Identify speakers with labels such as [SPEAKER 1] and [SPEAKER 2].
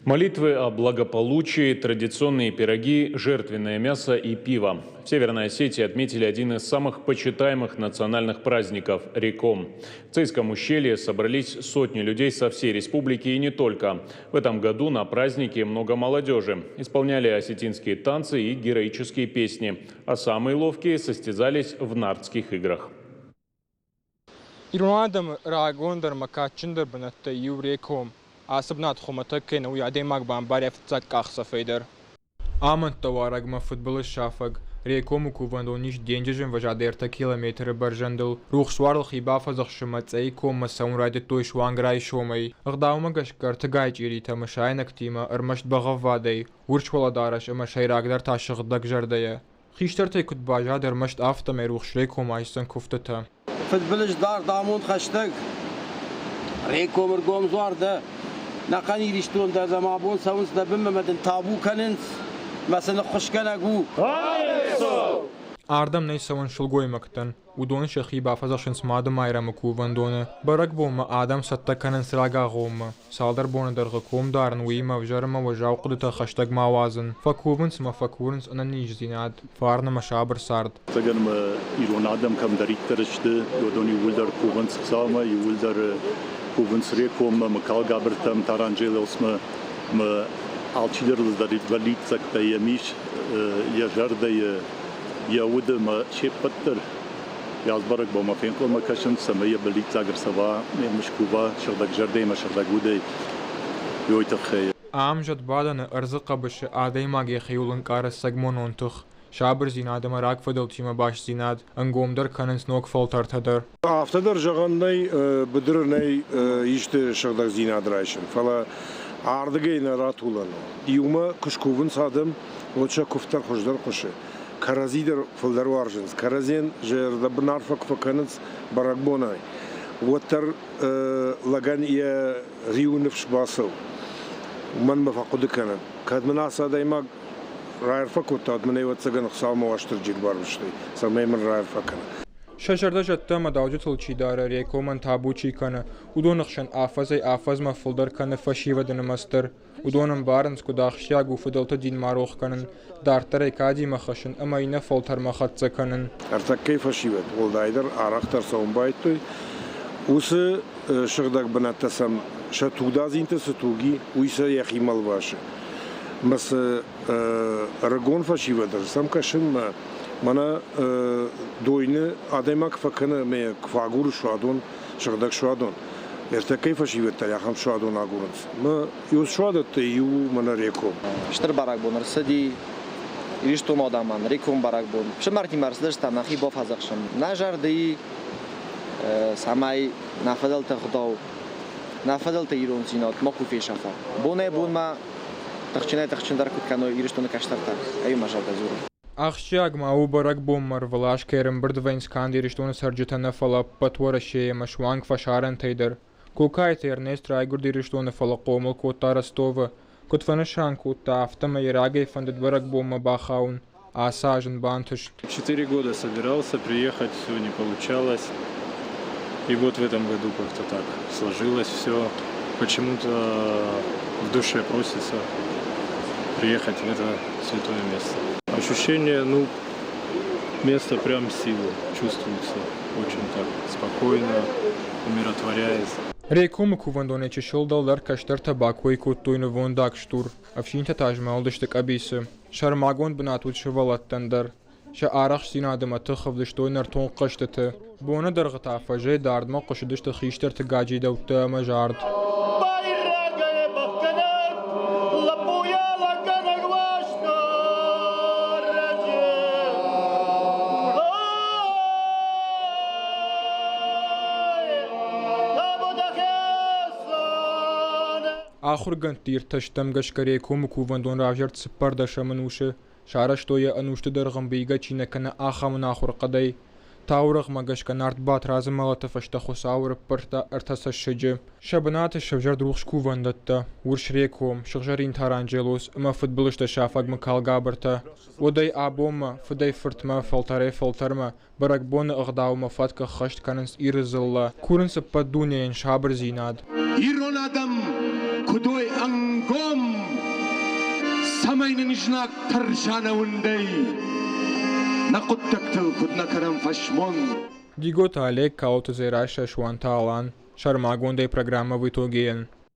[SPEAKER 1] Молитвы о благополучии, традиционные пироги, жертвенное мясо и пиво. В Северной Осетии отметили один из самых почитаемых национальных праздников – Реком. В Цейском ущелье собрались сотни людей со всей республики и не только. В этом году на празднике много молодежи. Исполняли осетинские танцы и героические песни. А самые ловкие состязались в нартских играх.
[SPEAKER 2] Ирон адӕмы рагондӕр ӕмӕ кадджындӕр бынӕттӕй иу Реком. Ацы бынат хуымӕтӕг кӕй нӕу, уый адӕймаг бамбарӕ фыццаг къахдзӕфӕй дӕр. Амӕндтӕ уарӕгмӕ фыдбылыз сафӕг Рекомы кувӕндон ис денджызы ӕмвӕзад 3 километры бӕрзӕндыл. Рухс суарыл хи бафӕдзӕхсынмӕ Цъӕйы коммӕ цӕуын райдыдтой суанг райсомӕй. Ӕгъдаумӕ гӕсгӕ ӕртыгай чъиритӕ мысайнӕгтимӕ ӕрмӕст бӕгъӕввадӕй, урс уӕлӕдарӕс ӕмӕ сӕйрагдӕр та сыгъдӕг зӕрдӕйӕ. Хистӕртӕй куыд баззад, ӕрмӕст афтӕмӕй рухс Реком айсдзӕн куывдтытӕ.
[SPEAKER 3] Фыдбылыз дард амонд хӕстӕг. Рекомы ргом дзуар дӕ. Нӕхъӕн Иристон дӕ ӕмӕ абон цӕуынц дӕ бынмӕ мӕ дын табу кӕнынц. Мӕ сын ӕххуысгӕнӕг у.
[SPEAKER 2] Ардӕм нӕй цӕуӕн сылгоймӕгтӕн. Уыдон сӕхи бафӕдзӕхсынц Мады Майрӕмы кувӕндоны. Бӕрӕгбонмӕ адӕм цӕттӕ кӕнынц рагагъоммӕ. Цалдӕр боны дӕргъы ком дарын, уыимӕ ӕвзӕр ӕмӕ уӕззау хъуыдытӕ хӕстӕг ма уадзын. Фӕкувынц ӕмӕ фӕкурынц ӕнӕниздзинад, фарн ӕмӕ сабыр цард.
[SPEAKER 4] Ӕцӕгӕн ма ирон адӕм кӕмдӕриддӕр сты, уыдон иууылдӕр кувынц Хуыцаумӕ, иууылдӕр кувынц Рекоммӕ, Мыкалгабыртӕм, Таранджелосмӕ. Ӕмӕ алчидӕр бӕллиццӕгтӕ йӕм ис йӕ зӕрдӕйы, йӕ уды ӕмӕ се ппӕт дӕр Йӕ бӕрӕгбонмӕ фенхъӕлмӕ кӕсынц, цӕмӕй йӕ бӕллиццаг ӕрцӕуа, йӕм скува сыгъдӕг зӕрдӕ ӕмӕ сыгъдӕг удӕй, уый тыххӕй.
[SPEAKER 2] Ам зӕдбадӕны ӕрдзы хъӕбысы адӕймаг йӕхиуыл ӕнкъары цӕгмонон тых, сабырдзинад ӕмӕ рагфыдӕлтимӕ бастдзинад, ӕнгомдӕр кӕнынц ног фӕлтӕртӕ дӕр.
[SPEAKER 5] Афтӕ дӕр зӕгъӕн нӕй, быдыры нӕй исты сыгъдӕгдзинад райсын, фӕлӕ ардыгӕй нӕ ратулӕн у. Иумӕ куы скувынц адӕм, уӕд сӕ куывд дӕр хуыздӕр хъуысы. Кӕрӕдзи дӕр фылдӕр уарзынц, кӕрӕдзийӕн зӕрдӕбын арфӕ куы фӕкӕнынц бӕрӕгбонӕй, уӕддӕр лӕгӕн йӕ риуы ныфс бацӕуы. Уымӕн мӕ фӕхъуыды кӕнын, кӕд мын ацы адӕймаг раарфӕ кодта, уӕд мын ӕвӕццӕгӕн Хуыцаумӕ Уастырджийы барвыстой, цӕмӕй мын раарфӕ кӕна.
[SPEAKER 2] Сӕ зӕрдӕ зӕдтӕ ӕмӕ дауджытыл чи дары, Рекомӕн табу чи кӕны, уыдоны хсӕн афӕдзӕй-афӕдзмӕ фылдӕр кӕны фӕсивӕды нымӕц дӕр. Уыдон ӕмбарынц, куыд ахсджиаг у фыдӕлты дин ма рох кӕнын, дарддӕр ӕй кадимӕ хӕссын ӕмӕ иннӕ фӕлтӕрмӕ хӕццӕ кӕнын.
[SPEAKER 5] Ӕртӕккӕйы фӕсивӕд, уӕлдайдӕр арӕхдӕр цӕуын байдыдтой, уыцы сыгъдӕг бынӕттӕ сӕм сӕ тугдадзинты цы туг и, уый сӕ йӕхимӕ лвасы. Мӕ цы ӕрыгон фӕсивӕд сӕм кӕсынмӕ, мӕнӕ дойны адӕймаг фӕкӕны ӕмӕ куы фӕагуры суадон, сыгъдӕг суадон. Ӕртӕккӕйы фӕсивӕд дӕр ахӕм суадон агурынц. Мӕ иу суадӕттӕй иу у мӕнӕ Реком.
[SPEAKER 6] Стыр бӕрӕгбон ӕрцыди Ирыстоны адӕмӕн, Реком бӕрӕгбон. Фсымӕртимӕ ӕрцыдыстӕм нӕхи бафӕдзӕхсӕм. Нӕ зӕрды и, цӕмӕй нӕ фыдӕлты ӕгъдау, нӕ фыдӕлты ирондзинад макуы фесӕфа. Бонӕй-бонмӕ тыхджынӕй-тыхджындӕр куыд кӕной Ирыстоны кӕстӕртӕ, ӕй мӕ зӕрдӕ дзуры.
[SPEAKER 2] Ахсджиаг ма у бӕрӕгбонмӕ ӕрвылаз кӕй ӕрӕмбырд вӕййынц канд Ирыстоны цӕрджытӕ нӕ, фӕлӕ ӕппӕт Уӕрӕсейы ӕмӕ суанг фӕсарӕнтӕй дӕр. Кокайты Эрнест райгуырд Ирыстоны, фӕлӕ хъомыл кодта Ростовы. Куыд фӕнысан кодта, афтӕмӕй йӕ рагӕй фӕндыд бӕрӕгбонмӕ бахауын. Ацы аз ын бантыст.
[SPEAKER 7] 4 года собирался приехать, все не получалось. И вот в этом году как-то так сложилось все. Почему-то в душе просится приехать в это святое место. Ощущение, ну, место прям силы чувствуется. Очень так спокойно, умиротворяет.
[SPEAKER 2] Рекомы кувӕндонӕй чысыл дӕлдӕр кӕстӕртӕ бакой кодтой нывондаг стур, ӕфсинтӕ та змӕлдысты къӕбицы. Сӕрмагонд бынат уыд сывӕллӕттӕн дӕр. Сӕ арӕхстдзинад ӕмӕ тых ӕвдыстой нӕртон хъӕзтыты. Боны дӕргъы та фӕзӕй дардмӕ хъуысыдысты хистӕрты гаджидӕуттӕ ӕмӕ зард.
[SPEAKER 8] Байрагӕй бахгӕнӕг, лӕппуйӕ лӕггӕнӕг Уастырджи. Табу дӕхицӕн!
[SPEAKER 2] Ахуыргӕндты иртӕсттӕм гӕсгӕ Рекомы кувӕндон равзӕрд 14-ӕм ӕнусы. Сарӕзтой йӕ ӕнусты дӕргъы ӕмбийгӕ чи нӕ кӕны, ахӕм ӕнахуыр хъӕдӕй. Таурӕгъмӕ гӕсгӕ Нарт Батрадзы мӕлӕты фӕстӕ Хуыцау ӕрӕппӕрста ӕртӕ цӕссыджы. Сӕ бынаты сӕвзӕрд рухс кувӕндӕттӕ, урс Реком, сыгъзӕрин Таранджелос ӕмӕ фыдбылызтӕ сафӕг Мыкалгабыртӕ. Уӕдӕй абонмӕ, фыдӕй-фыртмӕ, фӕлтӕрӕй-фӕлтӕрмӕ, бӕрӕгбоны ӕгъдаумӕ фӕтк ӕххӕст кӕнынц Иры дзыллӕ, курынц ӕппӕт дунейӕн сабырдзинад.
[SPEAKER 8] Ирон адӕм куыд уой ӕнгом.
[SPEAKER 9] Цӕмӕй нын знаг тӕрса нӕ уындӕй, нӕ хъуыддӕгтыл куыд нӕ кӕнӕм фӕсмон.
[SPEAKER 2] Диготы Олег, Калоты Дзерассӕ, Суанты Алан, сӕрмагондӕй программӕ «В итоге-йӕн».